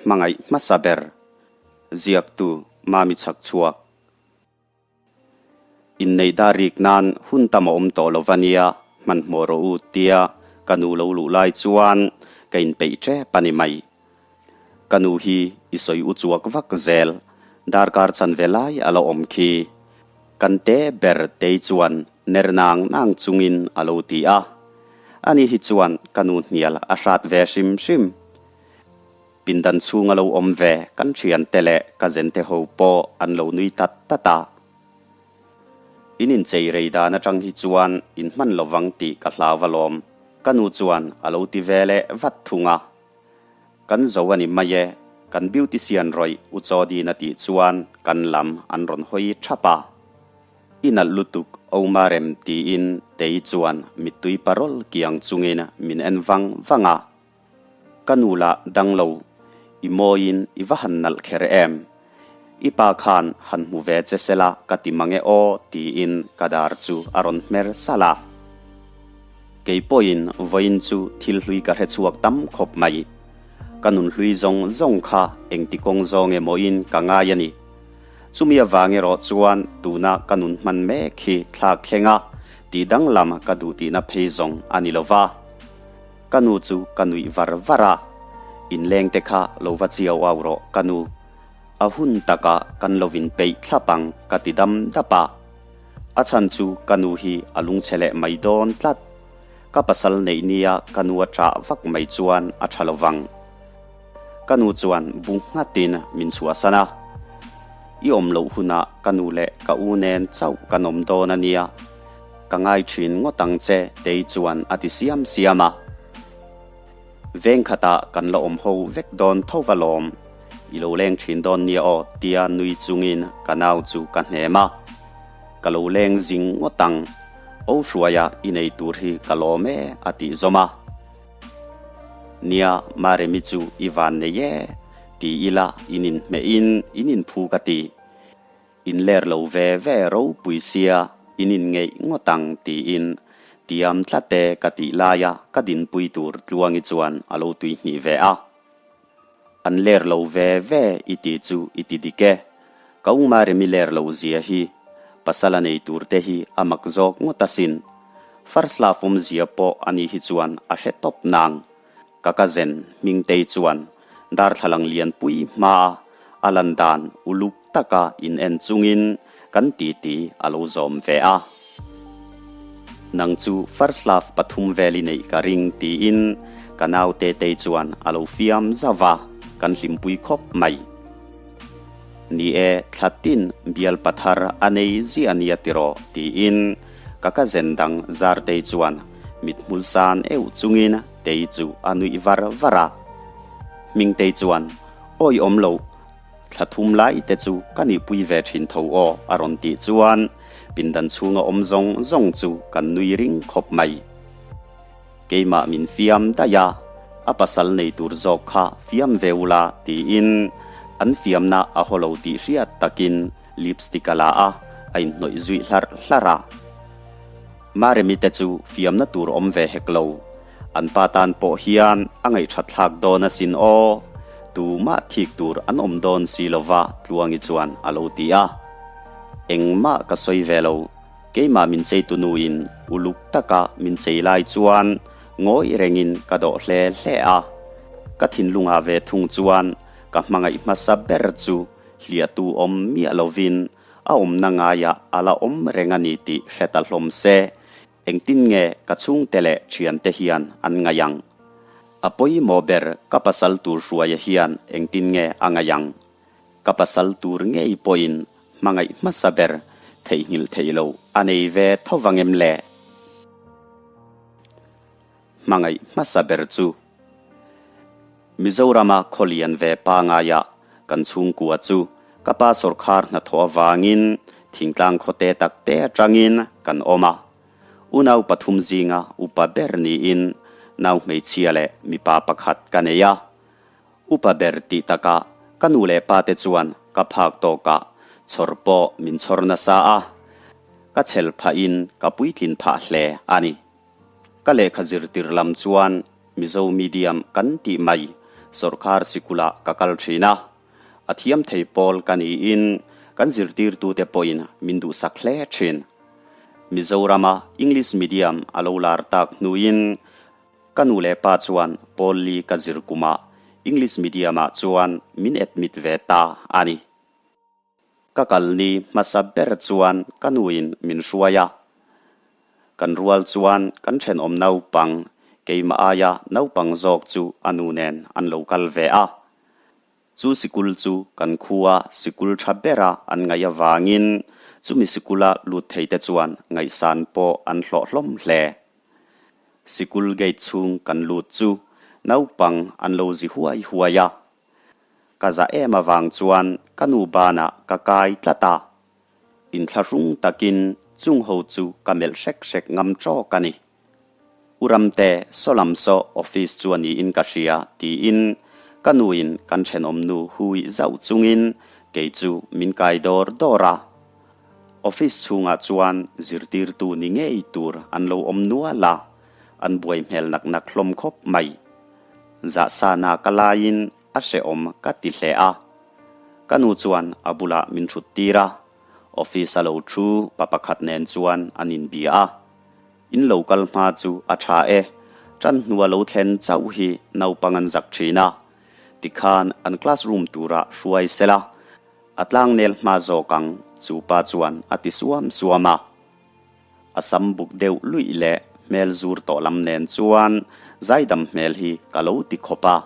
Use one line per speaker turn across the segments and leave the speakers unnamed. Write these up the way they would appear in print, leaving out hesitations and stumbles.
Hmangaih hmasa ber ziaktu Mami chhak chhuak. Inneih dar rik nan hun tam a awm tawh lo va nia, hmanhmawh rawh u tia ka nu lo luh lai chuan ka inpeih tep a ni mai. Ka nu hi i sawi u chuak vak zel, darkar chanve lai a la awm khi. Kan te ber tei chuan ner nang nang chungin a lo ti a. Ani hi chuan ka nu hnial a hrat ve hrim hrim. Pindan chhung a lo awm ve kan thiante leh ka zente ho pawh an lo nui tat tat a. In inchei rei dan atang hi chuan in hman lovang tih ka hlau alawm, ka nu chuan a lo ti ve leh vat thung a. Kan zo a ni mai e, kan beautician rawih u Chaw-din a tih chuan kan lam an rawn hawi thap a. I nalh lutuk Omarem tiin Tei chuan mittui parawl kiang chungin min en vang vang a. Ka nu lah dang lo, i mawiin i va han nalh kher em? I pa khan han hmu ve che sela ka ti mang e aw tiin ka dar chu a rawn hmer salh a. Kei pawhin vawiin chu thil hlui ka hre chhuak tam khawp mai. Ka nun hlui zawng zawng kha engti kawng zawng emawin ka ngai a ni. Chumi avang erawh chuan tuna ka nun hman mek hi thlak thleng a, tih danglam ka duh tihna phei zawng a ni lo va. Ka nu chu ka nuih var var a, Inleng te kha lo va chiau au rawh ka nu. A hun takah kan lo in peih thlap ang ka ti dam dap a. A chhan chu ka nu hi a lungchhe leh mai dawn tlat. Ka pasal neih nia ka nu a ṭah vak mai chuan a ṭha lo vang. Ka nu chuan bu nghatin min chhuahsan a. I awm loh hunah ka nu leh ka u nen chauh kan awm dawn a nia. Ka ngai thin ngawt ang che Tei chuan a ti siam siam a. Veng khatah kan la awm ho vek dawn tho va lawm. I lo leng thin dawn nia aw tia nui chungin ka nau chu ka hnem a. Ka lo leng zing ngawt ang. O hruaia i nei tur hi ka lawm e a tih zawm a. Nia Maremi chu i van nei e ti ila in inhmeh in in inphu ka ti. In ler lo ve ve ropui sia in inngeih ngawt ang tiin tiam tlat e ka tih laia ka dinpui tur Tluangi chuan a lo tuihnih ve a. An ler lo ve ve i ti chu i ti dik e. Ka Ungmaremi ler lo zia hi pasal a nei tur te hi a mak zawk ngawt asin. First love awmzia pawh a nih hi chuan a hre tawp nang. Ka cousin Hmingtei chuan darthlalang lianpui hmaa a lan dan uluk taka in en chungin kan titi a lo zawm ve a. Nang chu first love pathum vel i neih ka ring tiin ka nau Tetei chuan a lo fiam zauh a, kan hlimpui khawp mai. Ni e, thla tin bial pathar a nei ziah nia tiraw tiin ka cousin dang Zartei chuan mithmul san euh chungin Tei chu a nuih var var a. Hmingtei chuan, Awi awm lo, thla thum lai te chu ka nihpui ve thin tho aw a rawn tih chuan pindan chhunga awm zawng zawng chu kan nui ring khawp mai. Keimah min fiam daih a, a pasal nei tur zawk kha fiam ve ula tiin an fiamna a haw lo tih hriat takin lipstick a la a, a inhnawih zui hlarh hlarh a. Maremi te chu fiamna tur awm ve hek lo. An pa tan pawh hian a ngaihthat thlak dawn asin aw. Tumah thik tur an awm dawn si lova Tluangi chuan a lo ti a. Engmah ka sawi ve lo. Keimah min cheitu nuin uluk taka min chei lai chuan ngawi rengin ka dawh hle hle a. Ka thinlungah ve thung chuan ka hmangaih hmasa ber chu hliahtu awm miah lovin A awmna ngaiah a la awm reng a ni tih hre ta hlawm se, engtin nge ka chhungte leh thiante hian an ngaih ang? A pawimawh ber ka pasal tur hruaia hian engtin nge a ngaih ang? Ka pasal tur ngei pawhin hmangaih hmasa ber theihnghilh theih lo a nei ve tho vang em le? Hmangaih hmasa ber chu Mizorama khaw lian ve pangaia kan chhungkua chu ka pa sawrkhar hnathawh avangin thingtlang khawte tak te atangin kan awm a. Unau pathum zinga upa ber niin nau hmeichhia leh mipa pakhat ka nei a. Upa ber tih takah ka nu leh pa te chuan ka phak tawkah chhawr pawh min chhawr nasa a, ka chhel phahin ka puitlin phah hle a ni. Ka lehkha zirtir lam chuan Mizo medium kan tih mai, Sawrkar sikulah ka kal thin a, a thiam thei pawl ka niin kan zirtirtute pawhin min duhsak hle thin. Mizorama English medium a lo lar tak hnuin ka nu leh pa chuan pawl li ka zir kumah English medium-ah chuan min admit ve ta a ni. Ka kal ni hmasa ber chuan ka nuin min hruai a. Kan rual chuan kan thenawm naupang, keimah aia naupang zawk chu a nu nen an lo kal ve a. Chu sikul chu kan khua sikul tha bera an ngaih avangin chumi sikula lut theite chuan ngaihsan pawh an hlawh hlawm hle. Sikul gate chhung kan lut chu naupang an lo zi huai huai a. Ka za em avang chuan ka nu banah ka kai tlat a, inthlahrung takin chung ho chu ka melh hrek hrek ngam tawk a ni. U Ramte, saw lam saw office chu a niin ka hria tiin ka nuin kan thenawm nu hui zauh chungin kei chu min kai dawr dawr a. Office chhungah chuan zirtirtu ni ngei tur an lo awm nual a, an buai hmel nak nak hlawm khawp mai. Zahsana ka laiin a hrehawm ka ti hle a. Ka nu chuan a bulah min thut tir a, office a lo thu pa pakhat nen chuan an inbia a. In lo kal hma chu a tha e, tan hnua lo thlen chauh hi naupang an zak thin a. Tikhan an classroom turah hruai sela, a tlangnel hma zawk ang, chu pa chuan a ti suam suam a. A sam buk deuh luih leh hmel zur tawh lam nen chuan zaidam hmel hi ka lo ti khawp a.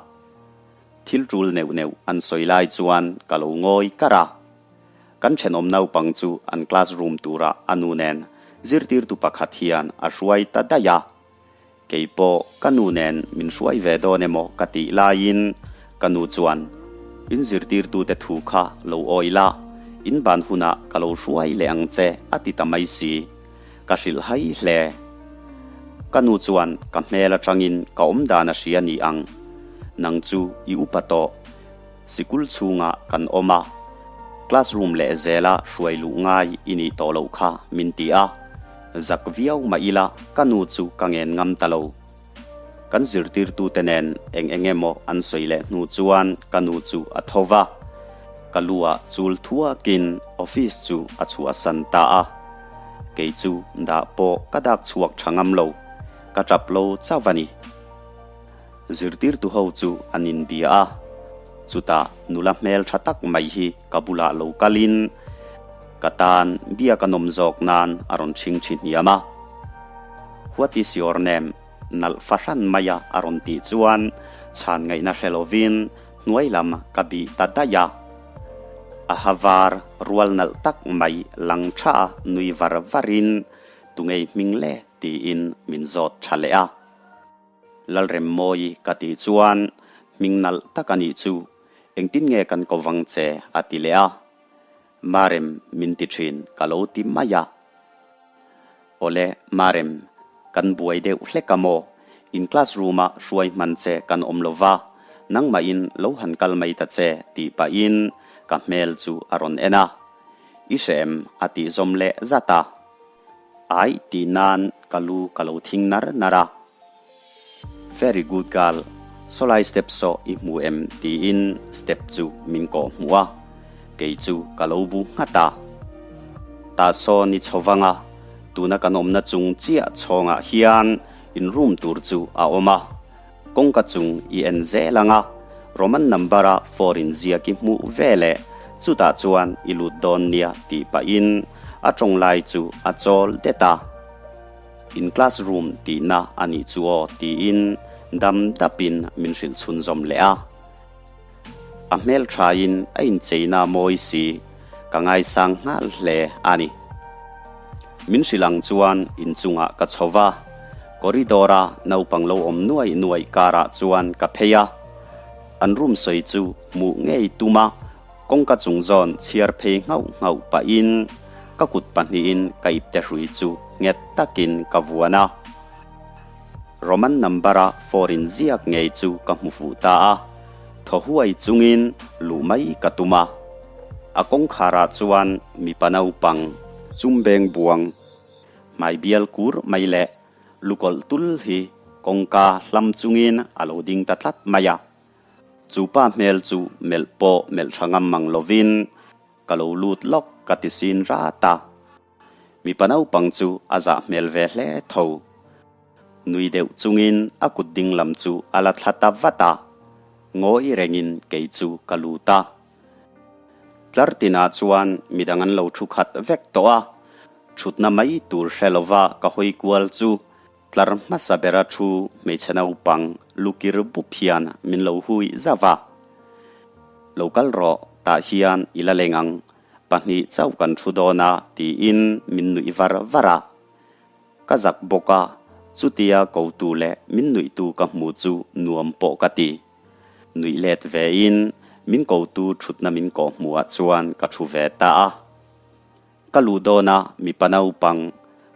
Thil tul neuh neuh an sawi lai chuan ka lo ngawi kar a. Kan thenawm naupang chu an class room turah a nu nen zirtirtu pakhat hian a hruai ta daih a. Kei pawh ka nu nen min hruai ve dawn emaw ka tih laiin ka nu chuan, In zirtirtute thu kha lo awi la, in ban hunah ka lo hruai leh ang che a ti ta mai si. Ka hrilh hai hle. Ka nu chuan ka hmel atangin ka awm dan a hria ni ang. Nang chu i upa tawh. Sikul chhungah kan awm a, classroom leh zela hruai luh ngai i nih tawh loh kha min ti a, zak viau mah ila ka nu chu ka ngen ngam ta lo. Kan zirtirtute nen eng eng emaw an sawi leh hnu chuan ka nu chu a tho va, ka lu ah chul thuakin office chu a chhuahsan ta a. Kei chu dah pawh ka dak chhuak tha ngam lo, ka tap lo chauh a ni. Zirtirtu ho chu an inbia a, chutah nula hmel tha tak mai hi ka bulah lo kalin ka tan bia ka nawm zawk nan a rawn chhing thi hniam a. What is your name? nalh fahran maia a rawn tih chuan chhan ngaihna hre lovin hnuai lam ka bih ta daih a. A ha var rual nalh tak mai lang tha a nui var varin tungei hming le tiin min zawt tha leh a. Lalremmawi ka tih chuan hming nalh tak a nih chu, engtin nge kan ko vang che a ti leh a. Marem min ti thin ka lo ti mai a. Awle Marem, kan buai deuh hlek a maw? In class room ah hruai hman che kan awm lo va, nangmahin lo han kal mai ta che tih pahin ka hmel chu a rawn en a. I hre em a tih zawm leh zat a. Aih tih nan ka lu ka lo thing nar nar a. Very good girl, sawlai step saw i hmu em tiin step chu min kawh hmuh a, kei chu ka lo bu nghat a. Tah sawn i chho vang a, tuna kan awmna chung chiah chhawngah hian in room tur chu a awm a. Kawngka chung i en zel ang a, Roman number a foreign ziak i hmuh ve leh chutah chuan i lut dawn nia tih pahin a tawng lai chu a chawl det a. In class room tihna a nih chu aw tiin dam dapin min hrilh chhunzawm leh a. A hmel thain a incheina mawi si, ka ngaisang nghal hle a ni. Min hrilh ang chuan inchungah ka chho va, corridor-a naupang lo awm nuaih nuaih karah chuan ka phei a. An room sawi chu hmuh ngei tum a, kawngka chung zawn chhiar phei nghauh nghauh pahin ka kut pahnihin ka ipte hrui chu nghet takin ka vuan a. Roman number-a foreign ziak ngei chu ka hmu fuh ta a, thaw huai chungin luh mai ka tum a. A kawngkharah chuan mipa naupang chum beng buang, hmai bial kur mai leh lukawlh tul hi kawngka hlam chungin a lo ding ta tlat mai a. Chu pa hmel chu melh pawh melh tha ngam mang lovin ka lo lut lawk ka ti sin rat a. Mipa naupang chu a zah hmel ve hle tho. Nui deuh chungin a kut ding lam chu a la thla ta vat a, ngawi rengin kei chu ka lut a. Tlar tinah chuan midang an lo thu khat vek tawh a, thutna mai tur hre lova ka hawi kual chu tlar hmasa bera thu hmeichhe naupang lukir bup hian min lo hui zauh a. Lo kal rawh, tah hian i la leng ang, pahnih chauh kan thu dawn a tiin min nuih var var a. Ka zak bawk a, chutia kotu leh min nuihtu ka hmu chu nuam pawh ka ti. Nuih let vein min kotu thutna min kawh hmuhah chuan ka thu ve ta a. Ka luh dawna mipa naupang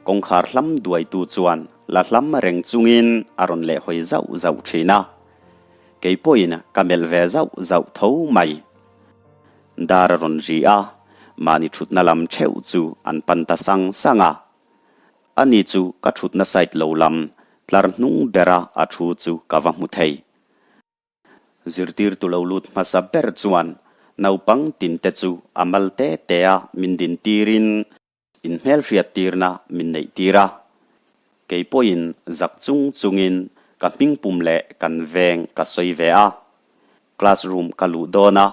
kawngkhar hlam duaitu chuan la hlam reng chungin a rawn lehhawi zauh zauh thin a. Kei pawhin ka melh ve zauh zauh tho mai. Dar a rawn ri a, mahni thutna lam theuh chu an pan ta sang sang a. Ani chu ka thutna side lo lam tlar hnung bera a thu chu ka va hmu thei. Zirtirtu lo lut hmasa ber chuan naupang tinte chu a mal te te a min din tirin in hmelhriat tirna min neih tir a. Kei pawhin zak chung chungin ka hmingpum leh kan veng ka sawi ve a. Classroom ka luh dawn a,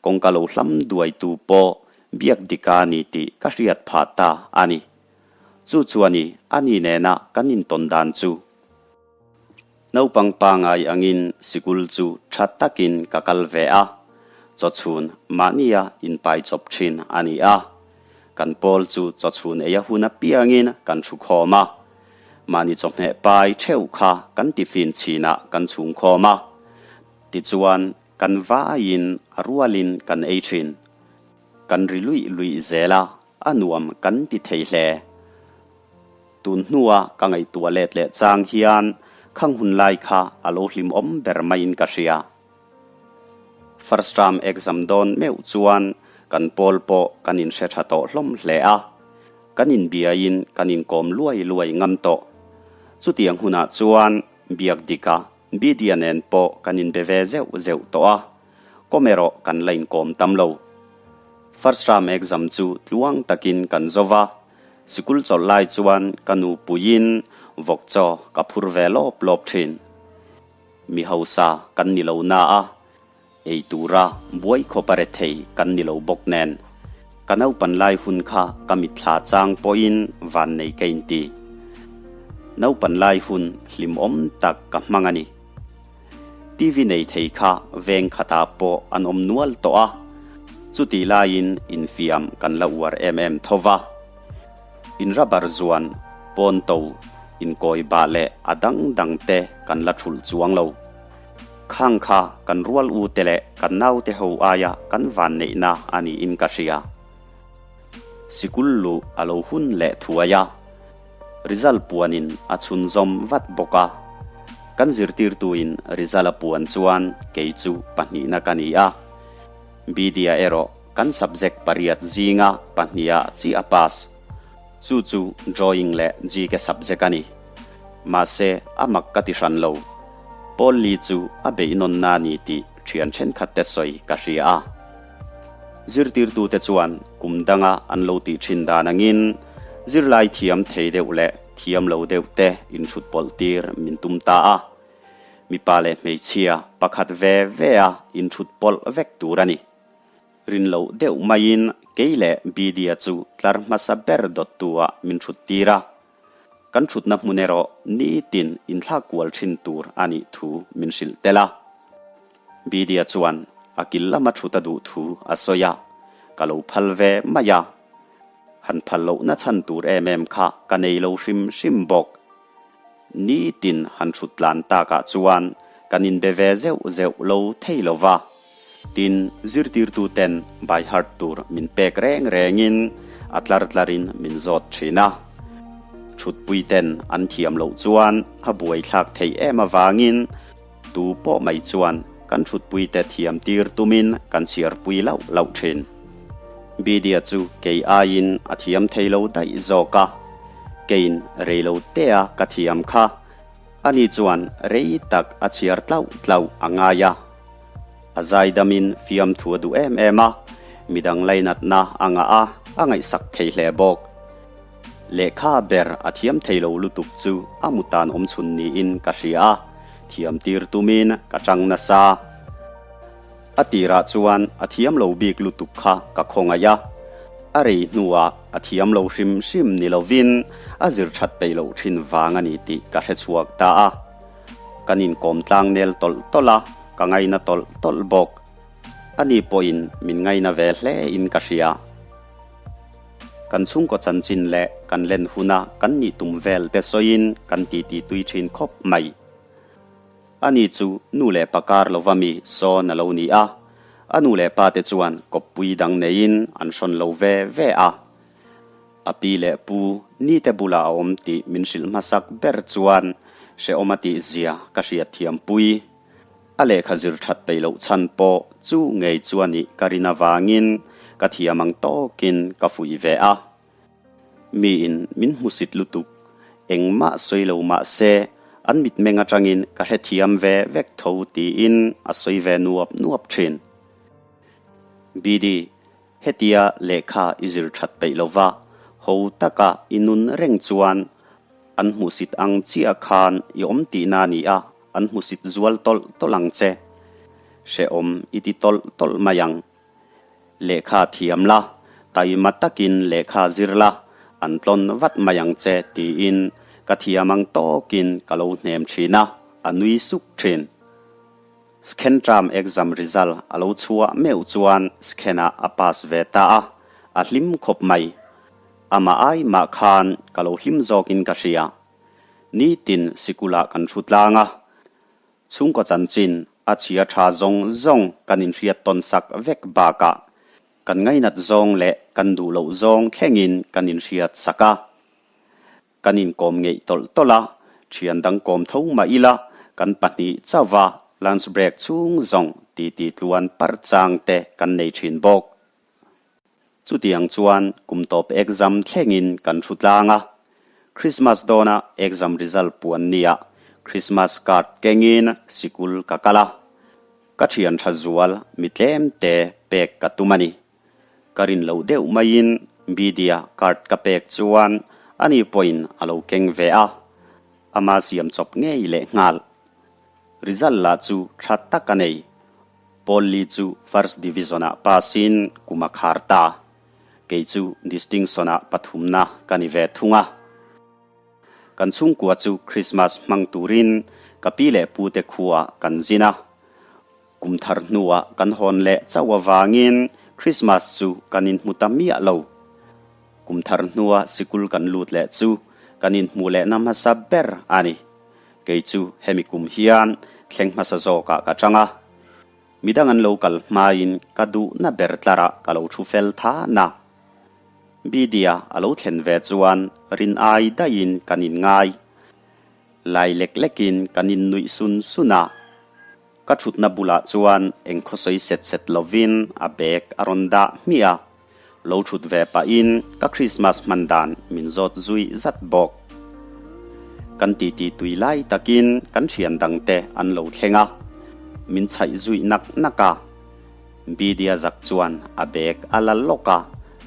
kawngka lo hlam duaitu pawh biak dik a ni tih ka hriat phah ta a ni. Chu chuan i ani nena kan intawn dan chu. Naupang pangai angin sikul chu tha takin ka kal ve a, chawchhun mahnia inpai chawp thin a ni a. Kan pawl chu chawchhun ei a hun apiangin kan thu khawm a. Mahni chawhmeh pai theuh kha kan tiffin chhinah kan chhung khawm a. Tichuan, kan vaiin a rualin kan ei thin. Kan ri luih luih zel a, a nuam kan ti thei hle. Tun hnua ka ngaihtuah let leh chang hian khang hun lai kha a lo hlimawm ber maiin ka hria. First term exam dawn meuh chuan kan pawl pawh kan inhre tha tawh hlawm hle a, kan inbiaiin kan inkawm luai luai ngam tawh. Chutiang hunah chuan biak dika Bidia nen pawh kan inbe ve zeuh zeuh tawh a, kawm erawh kan la inkawm tam lo. First term exam chu tluang takin kan zo va, sikul chawlh lai chuan ka nu puiin vawk chaw ka phur ve lawp lawp thin. Mi hausa kan ni lo na a, ei tura buai khawp a re thei kan ni lo bawk nen, ka naupan lai hun kha ka mitthla chang pawhin van nei ka inti. Naupan lai hun hlimawm tak ka hmang a ni. TV nei thei kha veng khatah pawh an awm nual tawh a, chutih laiin infiam kan la uar em em tho va. In rubber zuan, pawnto, inkawi bah leh a dang dang te kan la thulh chuang lo. Khang kha kan rual u te leh kan naute ho aia kan vanneihna a niin ka hria. Sikul luh a lo hun leh thuai a, result puanin a chhunzawm vat bawk a. Kan zirtirtuin result a puan chuan kei chu pahnihna ka ni a. Bidia erawh kan subject pariat zinga pahniha chiah a pass. Chu chu drawing leh GK subject a ni. Mahse, a mak ka ti hran lo. Paul Li chu a beihnawnna a ni tih thian thenkhat te sawi ka hria a. Zirtirtute chuan kum danga an lo tih thin dan angin zirlai thiam thei deuh leh thiam lo deuh te inthut pawlh tir min tum ta a. Mipa leh hmeichhia pakhat ve ve a inthut pawlh vek tur a ni. Rin loh deuh maiin kei leh Bidia chu tlar hmasa ber dawttu-ah min thut tir a. Kan thutna hmun erawh nitin inthlak kual thin tur a nih thu min hrilh tel a. Bidia chuan a kil lama thut a duh thu a sawi a, ka lo phal ve mai a. Han phal lohna chhan tur em em kha ka nei lo hrim hrim bawk. Nitin han thut tlan takah chuan kan inbe ve zeuh zeuh lo thei lo va. Tin, zirtirtuten by heart tur min pek reng rengin a tlar tlarin min zawt thin a. Thutpuiten an thiam loh chuan a buaithlak theih em avangin tu pawh mai chuan kan thutpuite thiam tir tumin kan chhiarpui lauh lauh thin. Bidia chu kei aiin a thiam thei lo daih zawk a, keiin rei lo tea ka thiam kha ani chuan rei tak a chhiar tlauh tlauh a ngai a. A zaidamin fiamthu a duh em em a, midang lainatna a ngah a, a ngaihsak thei hle bawk. Lehkha ber a thiam thei lo lutuk chu a mutan awmchhun niin ka hria a, thiam tir tumin ka chang nasa. A tirah chuan a thiam lo bik lutuk kha ka khawngaih a, a rei hnuah a thiam lo hrim hrim ni lovin a zir that peih loh thin vang a ni tih ka hre chhuak ta a. Kan inkawm tlang nel tawlh tawlh a, ka ngaina tawlh tawlh bawk. Ani pawhin min ngaina ve hle in ka hria. Kan chhungkaw chanchin leh kan len huna kan nih tum vel te sawiin kan titi tui thin khawp mai. Ani chu nu leh pa kar lova mi sawn a lo ni a, a nu leh pa te chuan kawppui dang neiin an hrawn lo ve ve a. A pi leh pu nite bulah a awm tih min hrilh hmasak ber chuan hrehawm a tih zia ka hriatthiam pui. A lehkha zir that peih loh chhan pawh chu ngei chu a nih ka rin avangin ka thiam ang tawkin ka fuih ve a. Miin min hmusit lutuk, engmah sawi lo mah se an mitmeng atangin ka hrethiam ve vek tho tiin a sawi ve nuap nuap thin. BD, Hetia lehkha i zir that peih lova, ho taka i nun reng chuan an hmuhsit ang chiah khan i awm tihna a ni a, an hmuhsit zual tawlh tawlh ang che. Hrehawm i ti tawlh tawlh mai ang. Lehkha thiam la, taima takin lehkha zir la, an tlawn vat mai ang che tiin ka thiam ang tawkin ka lo hnem thin a, a nui suk thin. Scan term exam result a lo chhuah meuh chuan Scan-ah a pass ve ta a, a hlim khawp mai. Amah ai mah khan ka lo hlim zawkin ka hria. Nitin sikulah kan thu tlang a, chhungkaw chanchin a chhia tha zawng zawng kan inhriat tawn sak vek bakah kan ngainat zawng leh kan duh loh zawng thlengin kan inhriat sak a. Kan inkawm ngeih tawlh tawlh a, thian dang kawm tho mah ila kan pahnih chauh a lunch break chhung zawng titi tluan par chang te kan nei thin bawk. Chutiang chuan kum tawp exam thlengin kan thu tlang a, Christmas dawna exam result puan nia Christmas card kengin sikul ka kal a, ka thian tha zual mi tlem te pek ka tum a ni. Ka rin loh deuh maiin Bidia card ka pek chuan ani pawhin a lo keng ve a, ama siam chawp ngei leh nghal. Result lah chu tha tak a nei. Paul Lee chu First Division-ah pass-in kum a khar ta. Kei chu Distinction-ah pathumna ka ni ve thung a. Kan chhungkua chu Christmas hmang turin ka pi leh pute khuaah kan zin a. Kum thar hnuah kan hawn leh chauh avangin Christmas chu kan inhmu ta miah lo. Kum thar hnua sikul kan lut leh chu kan inhmuh lehna hmasa ber a ni. Kei chu hemi kum hian thleng hmasa zawkah ka chang a. Midang an lo kal hmain ka duhna ber tlarah ka lo thu fel than a. Bidia a lo thlen ve chuan rin ai daihin kan inngai. Lai lek lekin kan innuih sun sun a. Ka thutna bulah chuan eng khawsawi set set lovin a bag a rawn dah hmiah a, lo thut ve pahin ka Christmas hman dan min zawt zui zat bawk. Kan titi tui lai takin kan thian dangte an lo thleng a, min chhaih zui nak nak a. Bidia zak chuan a bag a la lawk a,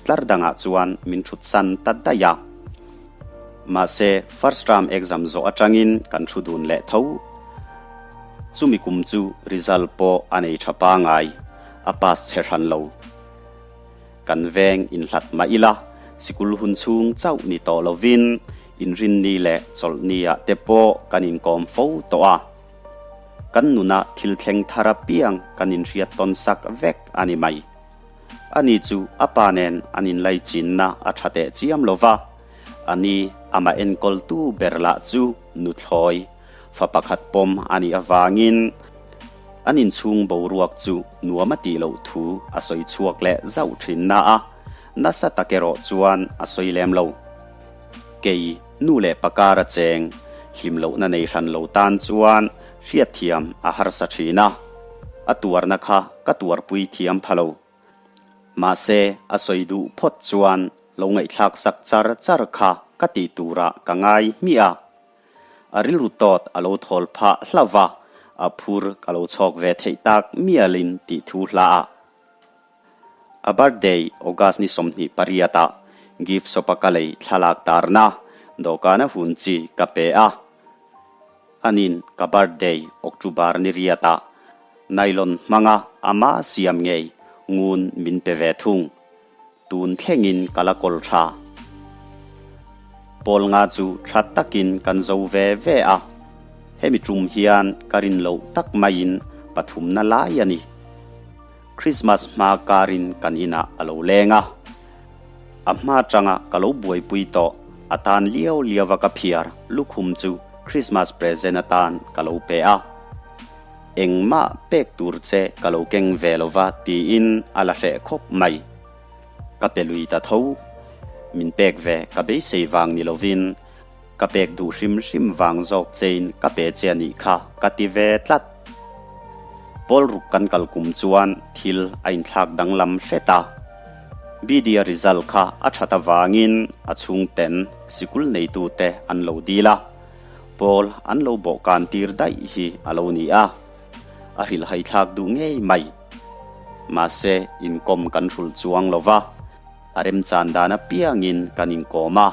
tlar dangah chuan min thut san ta daih a. Mahse, first term exam zawh atangin kan thu dun leh tho. Chumi kum chu result pawh a nei tha pangai, a pass chhe hran lo. Kan veng inhlat mah ila, sikul hun chhung chauh ni tawh lovin inrinni leh chawlhniah te pawh kan inkawm fo tawh a. Kan nuna thil thleng thar apiang kan inhriat tawn sak vek a ni mai. Ani chu a pa nen an inlaichinna a tha teh chiam lo va, ani amah enkawltu ber lah chu nuthlawi fa pakhat pawm a nih avangin an inchhung boruak chu nuam a tih loh thu a sawi chhuak leh zauh thin na a, nasa tak erawh chuan a sawi lem lo. Kei nu leh pa kar a cheng, hlim lohna nei hran lo tan chuan hriatthiam a harsa thin a, a tuarna kha ka tuarpui thiam pha lo. Mahse, a sawi duh phawt chuan lo ngaihthlak sak char char kha ka tih turah ka ngai hmiah a. A rilru tawt a lo thawl phah hlauh va, A phur ka lo chhawk ve theih tak mialin tih thu hla a. A birthday August ni 28 ah gift shop a ka lei thlalak tarna dawhkana hun chi ka pe a. Anin ka birthday October ni riat ah nylon hmanga ama siam ngei ngun min pe ve thung. Tun thlengin ka la kawl tha. Pawl nga chu tha takin kan zo ve ve a, hemi tum hian ka rin loh tak maiin pathumna lai a ni. Christmas hma karin kan inah a lo leng a, a hma tanga ka lo buaipui tawh a tan liau liau a ka phiar lukhum chu Christmas present atan ka lo pe a. Engmah pek tur che ka lo keng ve lo va tiin a la hreh khawp mai. Ka pe lui ta tho. Min pek ve ka beisei vang ni lovin ka pek duh hrim hrim vang zawk chein ka pe che a nih kha ka ti ve tlat. Pawl ruk kan kal kum chuan thil a inthlak danglam hret a. BD-a result kha a that avangin a chhungten sikul neitute an lo dil a. Pawl an lo bawhkan tir daih hi a lo ni a, a hrilhhaithlak duh ngei mai. Mahse, inkawm kan hrulh chuang lo va, a remchan dan apiangin kan inkawm a.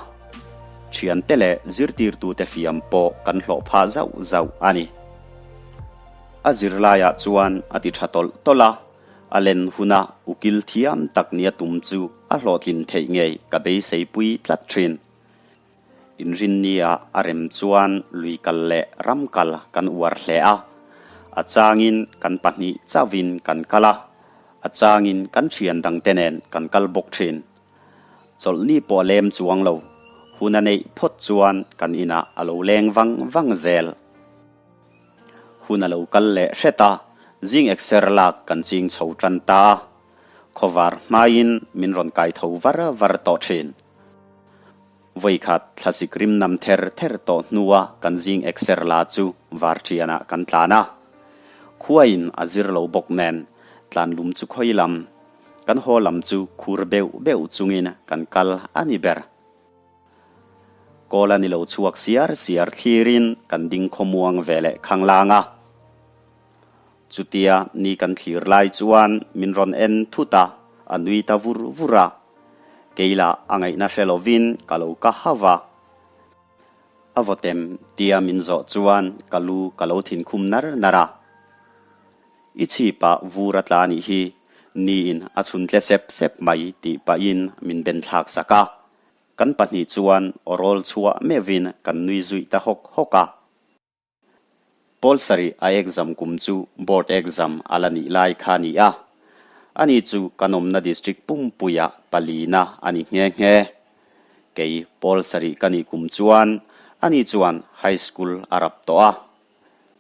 Thiante leh zirtirtute fiam pawh kan hlawh phah zauh zauh a ni. A zirlaiah chuan a ti tha tawlh tawlh a, a len huna ukil thiam tak nia tum chu a hlawhtlin theih ngei ka beiseipui tlat thin. Inrinnia a rem chuan lui kal leh ram kal kan uar hle a, a changin kan pahnih chauhin kan kal a, a changin kan thian dangte nen kan kal bawk thin. Chawlhni pawh a lem chuang lo, hun a neih phawt chuan kan inah a lo leng vang vang zel. Hun a lo kal leh hret a, zing ekser lak kan ching chho tan ta a, khawvar hmaiin min rawn kai tho var var tawh thin. Vawikhat thlasik rim nam ther ther tawh hnua kan zing ekser la chu varṭianah kan tlan a. Khuain a zir lo bawk nen tlan lum chu khawi lam, kan haw lam chu khur beuh beuh chungin kan kal a ni ber. Kawl a ni lo chhuak siar siar thlirin kan ding khawmuang ve leh khanglang a. Chutia ni kan thlir lai chuan min rawn en thut a, a nui ta vur vur a. Kei lah a ngaihna hre lovin ka lo ka hauh a. A vawtem tia min zawh chuan ka lu ka lo thinkhum nar nar a. I chhipah vur a tla nih hi, niin a chhun tle sep sep mai tih pahin min ben thlak sak a. Kan pahnih chuan aw rawl chhuah meuhin kan nui zuih ta hawk hawk a. Pawl sarih a exam kum chu board exam a la nih lai kha a ni a, ani chu kan awmna district pumpuiah palina a ni nghe nghe. Kei pawl sarih ka nih kum chuan ani chuan high school a rap tawh a.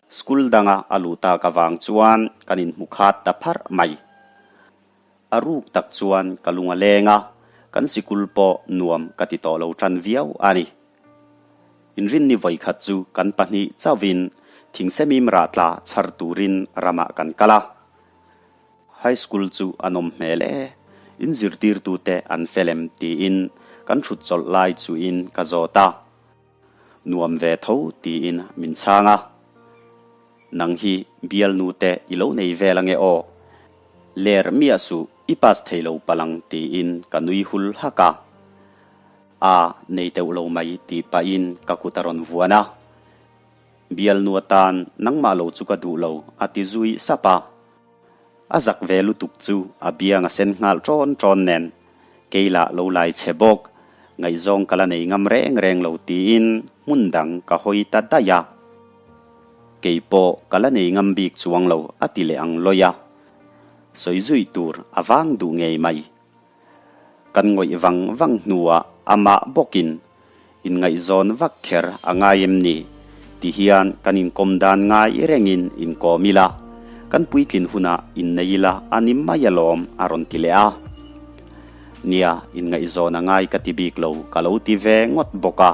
School danga a luh tak avang chuan kan inhmu khat ta pharh mai. A ruk tak chuan ka lung a leng a, kan sikul pawh nuam ka ti tawh lo tan viau a ni. Inrinni vawikhat chu kan pahnih chauhin thingsemim rah tla chhar turin ramah kan kal a. High school chu a nawm hmel e, in zirtirtute an fel em tiin kan thut chawlh lai chuin ka zawt a. Nuam ve tho tiin min chhang a. Nang hi bialnu te i lo nei vel ange aw. Ler miah suh i pass thei lo palang tiin ka nui hul hak a. A nei teuh lo mai tih pahin ka kut a rawn vuan a. Bialnu atan nangmah lo chu ka duh lo a ti zui sap a. A zak ve lutuk chu a biang a sen nghal ṭawn ṭawn nen kei lah lo lai chhe bawk, ngaihzawng ka la nei ngam reng reng lo tiin hmun dang ka hawi ta daih a. Kei pawh ka la nei ngam bik chuang lo a ti leh ang lawi a. Sawi zui tur a vang duh ngei mai. Kan ngawih vang vang hnuah amah bawkin inngaihzawn vak kher a ngai em ni? Ti hian kan inkawm dan ngai rengin inkawm ila, kan puitlin hunah innei ila a ni mai alawm a rawn ti leh a. Nia, inngaihzawn a ngai ka ti bik lo ka lo ti ve ngawt bawk a.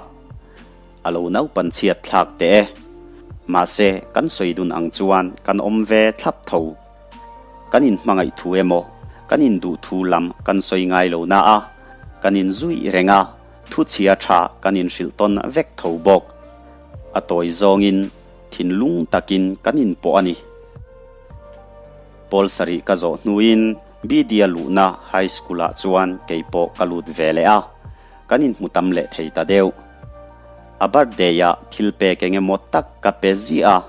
A lo naupan chhiat thlak teh e. Mahse, kan sawi dun ang chuan kan awm ve thlap tho. Kan inhmangaih thu emaw, kan induh thu lam kan sawi ngai lo na a, kan inzui reng a, thu chhia tha kan inhrilh tawn vek tho bawk. A tawi zawngin thinlung takin kan inpawh a ni. Pawl sarih ka zawh hnuin Bidia luhna High School-ah chuan kei pawh ka lut ve leh a, kan inhmu tam leh thei ta deuh. A birthday-ah thil pek eng emaw tak ka pe ziah a,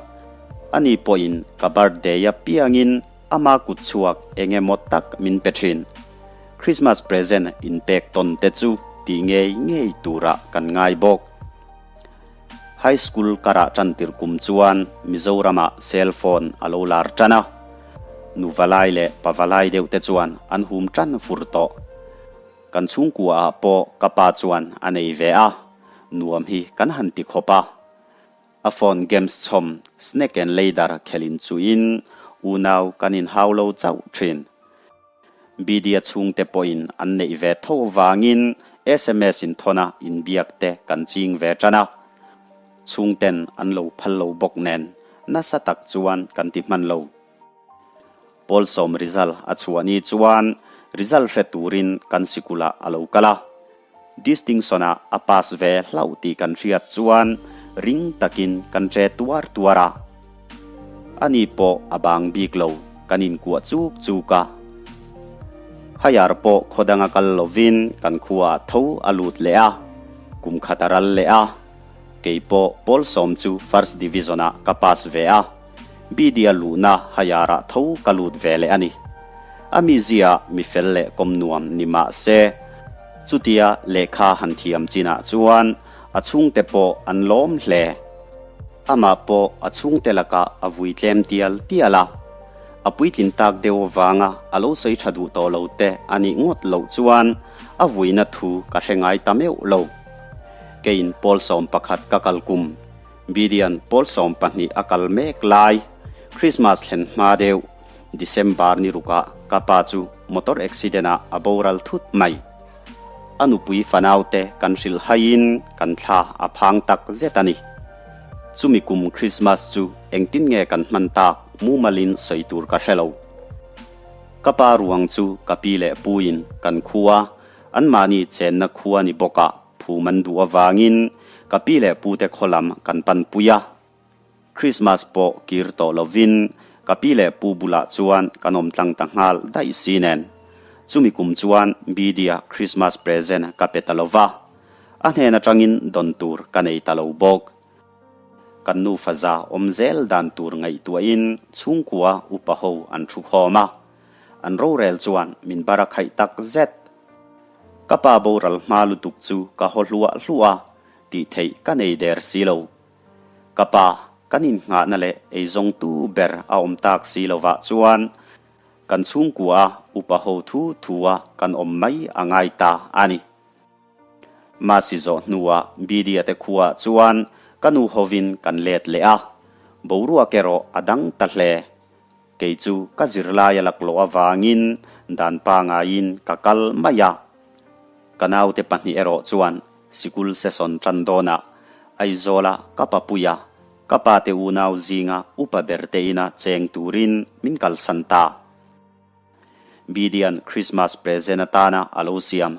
ani pawhin ka birthday-a piangin ama kut chhuak eng emaw tak min pe thin. Christmas present inpek tawn te chu tih ngei ngei turah kan ngai bawk. High School karah tantir kum chuan Mizoramah cell phone a lo lar tan a, nu valai leh pa valai deuh te chuan an hum tan fur tawh. Kan chhungkua ah pawh ka pa chuan a nei ve a, nuam hi kan han ti khawp a. A phone games chhawm Snake and Ladder khelin chuin unau kan inhau lo chauh thin. Bidia chhungte pawhin an neih ve tho vangin sms in thawna inbiak te kan ching ve tan a, chhungten an lo phal lo bawk nen nasa tak chuan kan ti hman lo. Pawl sawm result a chhuah ni chuan result hre turin kan sikulah a lo kal a, distinction-ah a pass ve hlauh tih kan hriat chuan ring takin kan che tuar tuar a. Ani pawh a bang bik lo, kan inkuah chuk chuk a. Haiar pawh khaw danga kal lovin kan khuaah tho a lut leh a, kum khat a ral leh a. Kei pawh pawl sawm chu First Division-ah ka pass ve a, Bidia luhna Haiarah tho ka lut ve leh a ni. A mizia mi fel leh kawm nuam ni mah se, chutia lehkha han thiam chinah chuan a chhungte pawh an lawm hle. Amah pawh a chhungte lakah a vui tlem tial tial a, a puitlin tak deuh avanga a lo sawi tha duh tawh lo te a nih ngawt loh chuan a vuina thu ka hre ngai ta meuh lo. Keiin pawl 11 ka kal kum, Bidian pawl 12 a kal mek lai, Christmas thlen hma deuh, December ni rukah ka pa chu motor accident ah a boral thut mai. A nupui fanaute kan hrilh haiin kan thla a phang tak zet a ni. Chumi kum Christmas chu engtin nge kan hman tak mumalin sawi tur ka hre lo. Ka pa ruang chu ka pi leh puin kan khua, anmahni chenna khua ni bawkah phum an duh avangin ka pi leh pute khaw lam kan panpui a. Christmas pawh kir tawh lovin ka pi leh pu bulah chuan kan awm tlang ta nghal daih si nen. Chumi kum chuan Bidia Christmas present ka pe ta lova, a hnen atangin dawn tur ka nei ta lo bawk. Kan nufa za awm zel dan tur ngaihtuahin chhungkua upa ho an thu khawm a, an rorel chuan min bar a khaih tak zet. Ka pa boral hma lutuk chu ka haw hluah hluah a, tih theih ka nei der si lo. Ka pa, kan innghahna leh eizawngtu ber a awm tak si lovah chuan kan chhungkua upa ho thu thua kan awm mai a ngai ta a ni. Masi zawh hnuah Bidia te khuaah chuan ka nu hovin kan let leh a, boruak erawh a dang ta hle. Kei chu ka zirlai a laklawh avangin dan pangaiin ka kal mai a. Ka naute pahnih erawh chuan sikul session tan dawnah Aizawla ka papuia ka pate unau zinga upa ber te ina cheng turin min kalsan ta. Bidian Christmas present atana a lo siam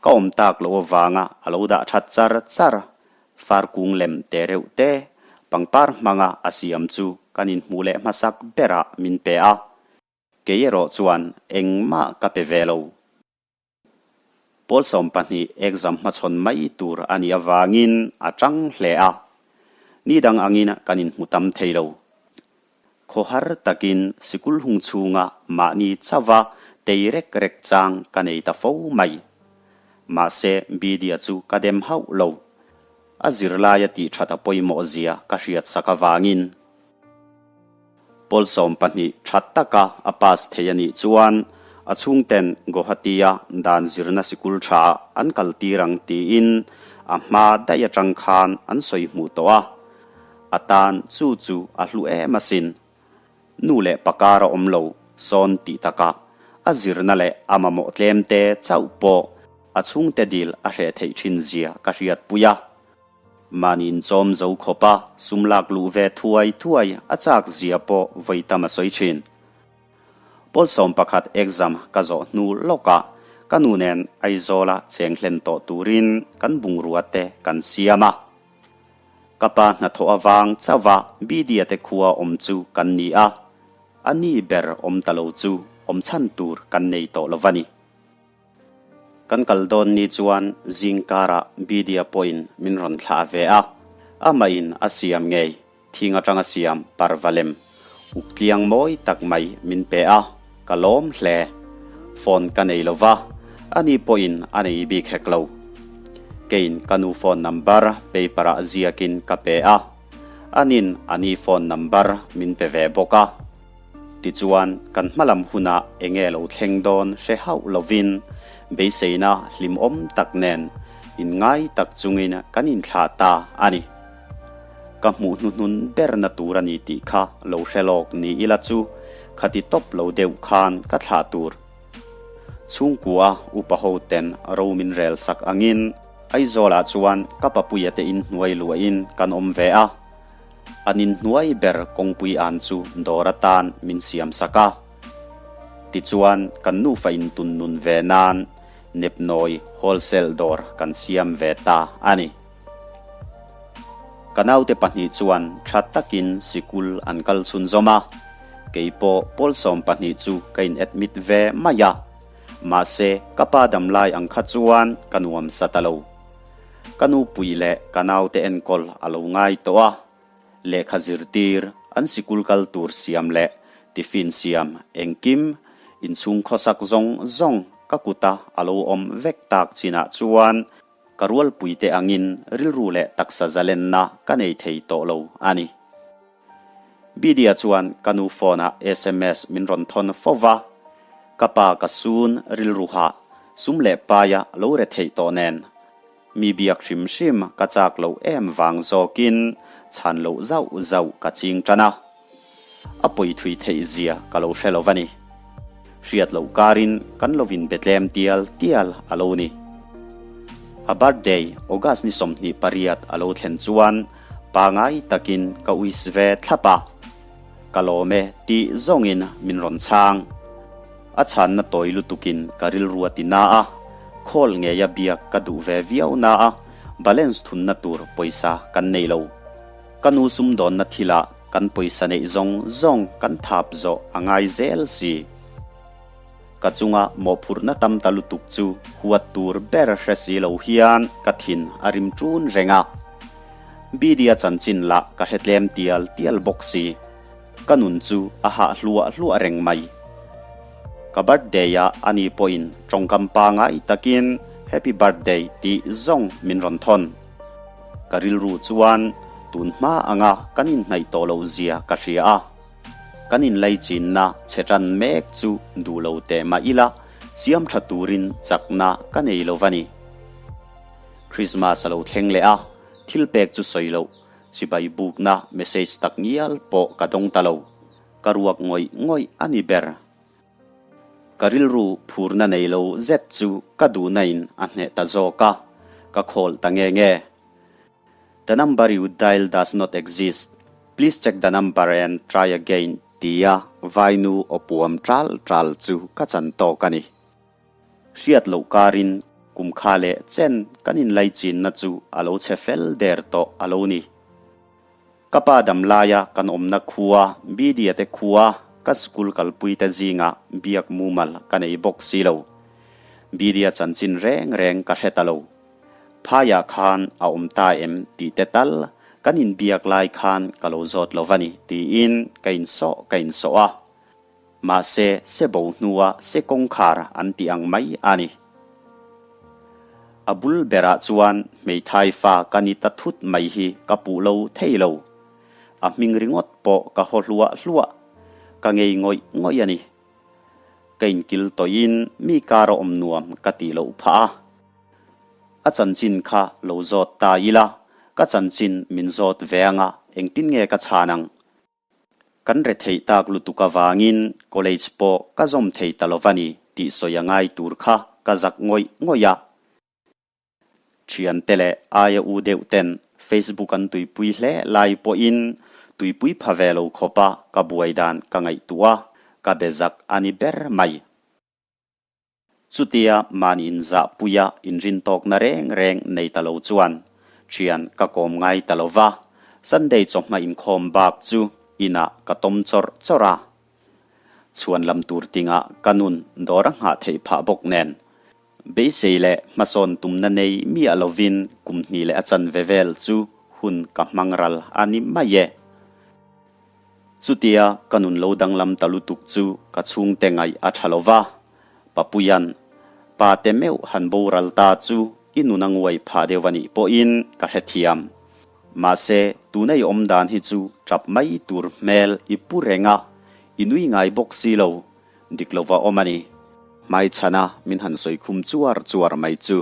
ka awm tak loh avanga a lo dah that char char far kung lem te reuh te pangpar hmanga a siam chu kan inhmuh leh hmasak berah min pe a. Kei erawh chuan engmah ka pe ve lo. Pawl 12 exam hmachhawn mai tur a nih avangin a tang hle a, ni dang angin kan inhmu tam thei lo. Khawhar takin sikul hung chhunga mahni chauha tei rek rek chang ka nei ta fo mai. Mahse Bidia chu ka dem hauh lo. A zirlaia tih that a pawimawh zia ka hriat sak avangin. Pawl 12 tha taka a pass thei a nih chuan a chhungten Guwahati-a dan zirna sikul tha an kal tir ang tiin a hma daih atang khan an sawi hmuh tawh a, a tan chu chu a hlu em asin. Nu leh pa kar a awm lo sawn tih takah a zirna leh a mamawh tlem te chauh pawh a chhungte dil a hreh theih thin zia ka hriatpui a. Mahni inchawm zo khawpa sum lak luh ve thuai thuai a chak zia pawh vawi tam a sawi thin. Pawl 11 exam ka zawh hnu lawkah ka nu nen Aizawla cheng hlen tawh turin kan bungrua te kan siam a. Ka pa hnathawh avang chauha Bidia te khua awm chu kan ni a, a ni ber awm ta lo chu awm chhan tur kan nei tawh lo va ni. Kan kal dawn ni chuan zing karah Bidia pawhin min rawn thlah ve a, amahin a siam ngei thing atanga siam parva lem uk tliang mawi tak mai min pe a, ka lawm hle. Phone ka nei lo va, ani pawhin a nei bik hek lo. Keiin ka nu phone number paper ah ziakin ka pe a, anin ani phone number min pe ve bawk a. Tichuan, kan hmalam hunah enge lo thleng dawn hre hauh lovin beiseina hlimawm tak nen inngai tak chungin kan inthlah ta a ni. Ka hmuh hnuhnun berna tur a ni tih kha lo hre lawk ni ila chu khati tawp lo deuh khan ka thlah tur. Chhungkua upa ho ten ro min rel sak angin Aizawlah chuan ka papuia te inhnuai luahin kan awm ve a. An inhnuai ber kawngpui an chu dawr atan min siam sak a. Tichuan kan nufa intun nun ve nan nepnawi wholesale dawr kan siam ve ta a ni. Ka naute pahnih chuan tha takin sikul an kal chhunzawm a, kei pawh pawl 12 chu ka in admit ve mai a, mahse ka pa damlai ang kha chuan ka nuam sa ta lo. Ka nupui leh ka naute enkawl a lo ngai tawh a, lehkha zirtir, an sikul kal tur siam leh tiffin siam engkim inchhung khawsak zawng zawng ka kuta a lo awm vek tak chinah chuan Ka rualpuite angin rilru leh taksa zalenna ka nei thei tawh lo a ni. Bidia chuan ka nu phone-ah sms min rawn thawn fo va, ka pa ka sun rilru hah, sum leh paia lo re theih tawh nen. Mi biak hrim hrim ka chak loh em vang zawkin chhan loh zauh zauh ka ching tan a. A pawi thui theih zia ka lo hre lo va ni. Hriat loh karin kan lo inbe tlem tial tial a lo ni. A birthday August ni 28 a lo thlen chuan pangai takin ka wish ve thlap a. Ka lawm e tih zawngin min rawn chhang. A chhanna tawi lutukin ka rilru a ti na a, call ngeia biak ka duh ve viau na a, balance thunna tur pawisa kan nei lo. Ka nu sumdawnna thilah kan pawisa neih zawng zawng kan thap zawh a ngai zel si. Ka chunga mawhphurhna tam ta lutuk chu huat tur ber hre si lo hian ka thin a rim ṭun reng a. Bidia chanchin lah ka hre tlem tial tial bawk si. Ka nun chu a hah hluah hluah reng mai. Ka birthday-ah ani pawhin tawngkam pangai takin Happy birthday tih zawng min rawn thawn. Ka rilru chuan tun hma anga kan inhnaih tawh loh zia ka hria a, kan inlaichinna chhe tan mek chu duh lo teh mah ila siam tha turin chakna ka nei lo va ni. Christmas a lo thleng leh a, thil pek chu sawi loh, chibai bukna message tak ngial pawh ka dawng ta lo, ka ruak ngawih ngawih a ni ber. Ka rilru phurna nei lo zet chu ka duhna in a hneh ta zawk a, ka khawl ta nge nge. The number you dial does not exist, please check the number and try again tia vainu aw puam ṭal ṭal chu ka chan tawk a ni. Hriat loh karin kum kha leh chen kan inlaichinna chu a lo chhe fel der tawh a lo ni. Ka pa dam laia kan awmna khua, Bidia te khua, ka school kalpui te zingah biak mumal ka nei bawk si lo. Bidia chanchin reng reng ka hre ta lo. Phaiah khan a awm ta em tih te tal kan inbiak lai khan ka lo zawt lo va ni tiin ka insawh ka insawh a. Mahse, se bo hnua se kawngkhar an tih ang mai a ni. A bul berah chuan hmeithai fa ka ni ta thut mai hi ka puh lo thei lo. A hming ringawt pawh ka haw hluah hluah, ka ngei ngawih ngawih a ni. Ka inkil tawhin mi kar a awm nuam ka tih loh phah a. A chanchin kha lo zawt ta ila, ka chanchin min zawt ve anga engtin nge ka chhan ang? Kan retheih tak lutuk avangin college pawh ka zawm thei ta lo va ni tih sawi a ngai tur kha ka zak ngawih ngawih a. Thiante leh aia u deuh ten Facebook an tuipui hle lai pawhin tuipui pha ve lo khawpa ka buai dan ka ngaihtuah a, ka be zak a ni ber mai. Chutia mahni inzahpuia inrintawkna reng reng nei ta lo chuan thian ka kawm ngai ta lo va. Sunday chawhma inkhawm bak chu inah ka tawm chawrh chawrh a. Chhuan lam tur tingah ka nun dawr a nghah theih phah bawk nen. Beisei leh hmasawn tumna nei miah lovin kum hnih leh a chanve vel chu hun ka hmang ral a ni mai e. Chutia ka nun lo danglam ta lutuk chu ka chhungte ngaih a tha lo va, Papuia'n pa te meuh han boral ta chu i nun a nguai phah deuh a nih pawhin ka hrethiam. Mahse, tuna i awm dan hi chu tap mai tur hmel i pu reng a, i nui ngai bawk si lo, dik lova awm a ni. Hmaichhana min han sawi khum chuar chuar mai chu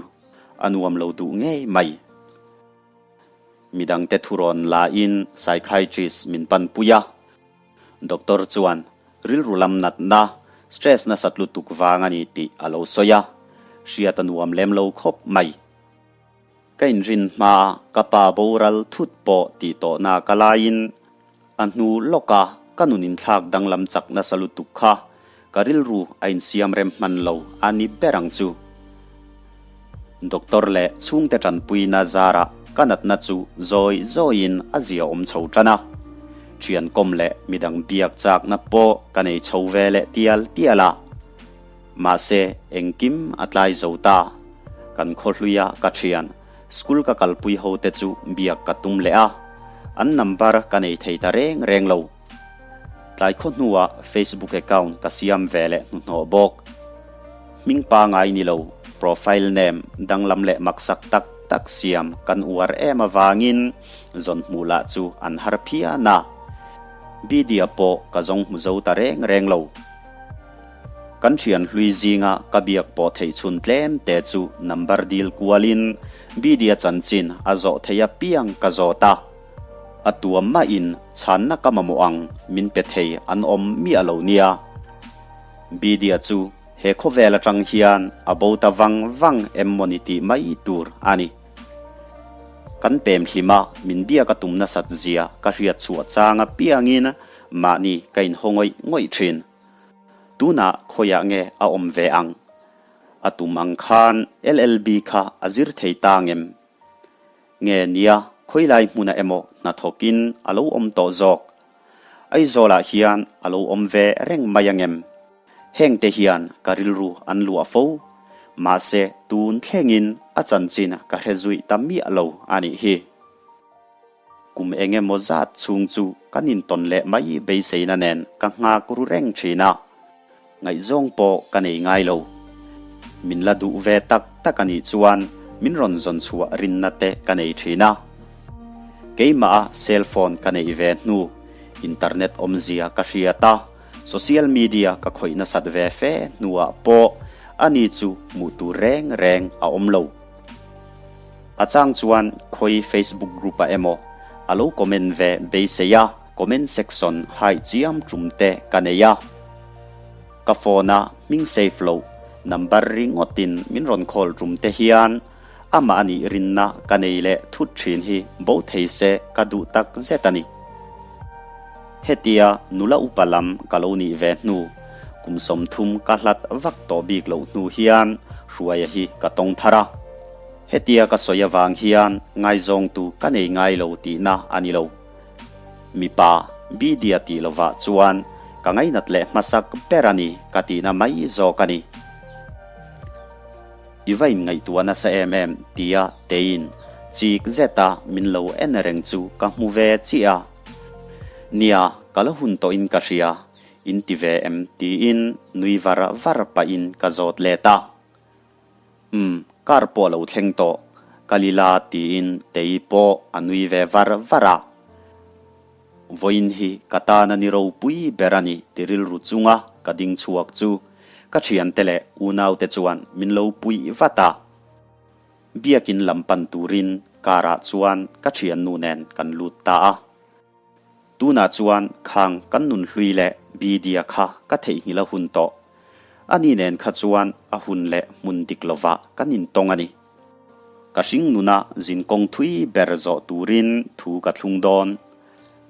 a nuam lo duh ngei mai. Midangte thurawn lain psychiatrist min panpui a. Doctor chuan rilru lam natna, stress nasat lutuk vang a ni tih a lo sawi a, hriat a nuam lem lo khawp mai. Ka inrin hma ka pa boral thut pawh tih tawhna ka laiin a hnu lawka ka nun inthlak danglam chak nasa lutuk kha ka rilru a insiam rem hman lo a ni ber ang chu. Doctor leh chhungte tanpuina zarah ka natna chu zawi zawiin a zia awm chho tan a, thian kawm leh midang biak chakna pawh ka nei chho ve leh tial tial a. Mahse engkim a tlai zo ta. Kan khawhluia ka thian, school ka kalpui ho te chu biak ka tum leh a, an number ka nei thei ta reng reng lo. Tlai khaw hnuah Facebook account ka siam ve leh hnuhnawh bawk. Hming pangai ni lo, profile name danglam leh maksak tak tak siam kan uar em avangin zawn hmuh lah chu an har phian a. Bidia pawh ka zawng hmu zo ta reng reng lo. Kan thian hlui zinga ka biak pawh theih chhun tlem te chu number dil kualin Bidia chanchin a zawh thei apiang ka zawt a. A tuam mahin chhanna ka mamawh ang min pe thei an awm miah lo nia. Bidia chu he khawvel atang hian a bo ta vang vang em mawni tih mai tur a ni. Kan pem hlim a, min biak a tum nasat zia ka hriat chhuah chang apiangin mahni ka inhaw ngawih ngawih thin. Tunah khawiah nge a awm ve ang? A tum ang khan LLB kha a zir thei ta ngem? Nge nia khawilai hmunah emaw hnathawkin a lo awm tawh zawk? Aizawlah hian a lo awm ve reng mai angem? Hengte hian ka rilru an luah fo. Mahse tun thlengin a chanchin ka hre zuih ta miah lo a nih hi. Kum eng emaw zat chhung chu kan intawn leh mai beiseina nen ka nghak ru reng thin a, ngaihzawng pawh ka nei ngai lo. Min la duh ve tak tak a nih chuan min rawn zawn chhuah rinna te ka nei thin a. Keimah a cell phone ka neih ve hnu, internet awmzia ka hriat a, social media ka khawih nasat ve fe hnuah pawh ani chu hmuh tur reng reng a awm lo. A chang chuan khawi Facebook group ah emaw a lo comment ve beisei a, comment section haih chiam tum te ka nei a. Ka phone a hming save loh number ringawtin min rawn call tum te hian amah a nih rinna ka nei leh thut thin hi bo thei se ka duh tak zet a ni. Hetia nula upa lam ka lo nih ve hnu, kum 30 ka hlat vak tawh bik loh hnu hian Hruaia hi ka tawng thar a. Hetia ka sawi avang hian ngaizawngtu ka nei ngai lo tihna a ni lo. Mipa, Bidia tih lovah chuan ka ngainat leh hmasak ber a ni ka tihna mai zawk a ni. I va inngaihtuah nasa em em tia Teiin chik zeta min lo en reng chu ka hmu ve chiah a. Nia, ka la hun tawhin ka hria, in ti ve em tiin nui var var pahin ka zawt let a. Umm, car pawh a lo thleng tawh, kal ila tiin Tei pawh a nui ve var var a. Vawiin hi ka tana ni ropui ber a ni ti rilru chunga ka ding chhuak chu ka thiante leh unaute chuan min lo puih vat a. Biakin lam pan turin car ah chuan ka thiannu nen kan lut ta a. Tunah chuan khang kan nun hlui leh Bidia kha ka theihnghilh a hun tawh. Ani nen kha chuan a hun leh hmun dik lovah kan intawng a ni. Ka hring nuna zinkawng thui ber zawh turin thu ka thlung dawn.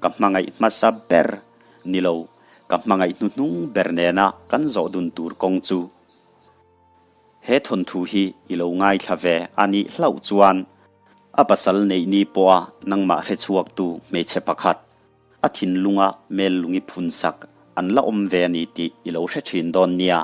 Ka hmangaih hmasa ber ni lo, ka hmangaih hnuhnung ber nena kan zawh dun tur kawng chu. He thawnthu hi i lo ngaithla ve a nih hlauh chuan. A pasal neih ni pawha nangmah hrechhuaktu hmeichhe pakhat, a thinlunga mel lungi phunsak an la awm ve a ni tih i lo hre thin dawn nia.